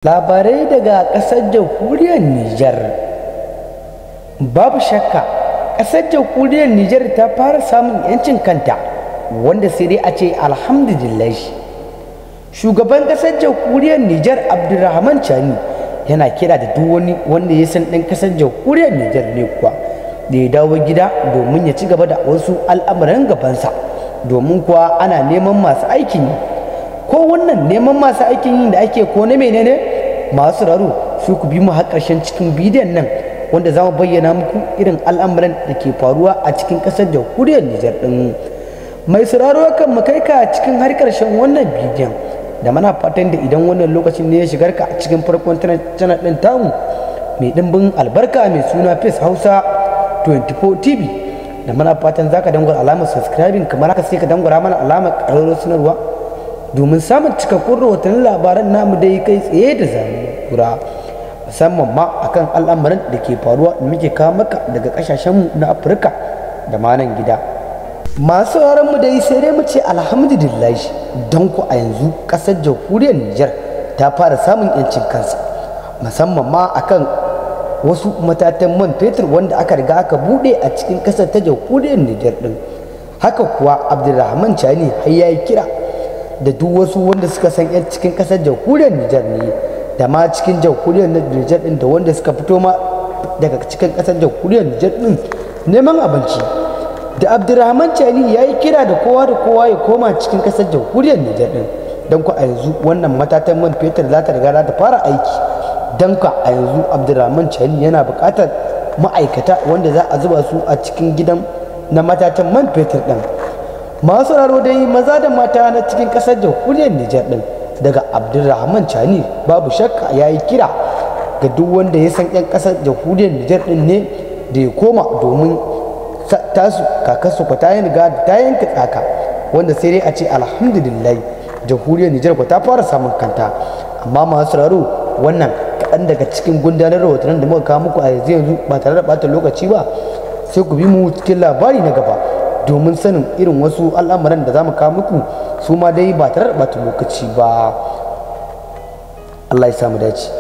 Labarai daga ƙasar jamhuriyar Nijar. Babu shakka, ƙasar jamhuriyar Nijar ta fara samun 'yancin kanta, wanda sai dai a ce alhamdulillah. Shugaban ƙasar jamhuriyar Nijar Abdurrahman Chani yana kira da duk wani wanda ya san ɗan ƙasar jamhuriyar Nijar ne kuwa da ya dawo gida domin ya ci gaba da wasu al'amuran gabansa, domin kuwa ana neman masu aikin yi. Ko wannan neman masu aikin yi da ake ko na menene, masu raro su ku bi mu har ƙarshen cikin bidiyon nan, wanda za mu bayyana muku irin al'amuran da ke faruwa a cikin ƙasar jamhuriyar Nijar ɗin. Mai sauraro, kan mu kai ka cikin har ƙarshen wannan bidiyon, da mana fatan da idan wannan lokacin ne ya shigar ka a cikin farkon channel ɗin tamu mai ɗimbin albarka mai suna Face Hausa 24 TV, da mana fatan zaka dangwala alamar subscribing kamar haka, sai ka dangwala mana alamar ƙararrawar sanarwa domin samun cikakkun rahotannin labaran namu dai kai tsaye da zamura, musamman ma akan al'amuran da ke faruwa da muke kawo maka daga kasashenmu na Afirka da ma nan gida. Masu mu dai, sai dai mu ce alhamdulillah, don ku a yanzu kasar jamhuriyar Nijar ta fara samun yancin kansa, musamman ma akan wasu matatan man fetur wanda aka riga aka bude a cikin kasar ta jamhuriyar Nijar din. Haka kuwa Abdulrahman Chani har yayi kira da duk wasu wanda suka san 'yan cikin kasar jamhuriyar Nijar ne da ma cikin jamhuriyar Nijar din, da wanda suka fito ma daga cikin kasar jamhuriyar Nijar din neman abinci, da Abdulrahman Chani ya yi kira da kowa da kowa ya koma cikin kasar jamhuriyar Nijar din, don ku a yanzu wannan matatan man fetur za ta riga za ta fara aiki. Don ka a yanzu Abdulrahman Chani yana buƙatar ma'aikata wanda za a zuba su a cikin gidan na matatan man fetur din. Masu raro dai, maza da mata na cikin kasar jamhuriyar Nijar din, daga Abdulrahman Chani babu shakka ya yi kira ga duk wanda ya san 'yan kasar jamhuriyar Nijar din ne da ya koma, domin tasu kakasu ku ta riga ta yanka tsaka, wanda sai dai a ce alhamdulillah, jamhuriyar Nijar ku ta fara samun kanta. Amma masu raro, wannan kaɗan daga cikin gundanar rahotannin da muka kawo muku a yanzu yanzu. Ba tare da ɓata lokaci ba, sai ku bi mu cikin labari na gaba domin sanin irin wasu al'amuran da za mu kawo muku su ma dai ba tare da ɓata lokaci ba. Allah ya samu dace.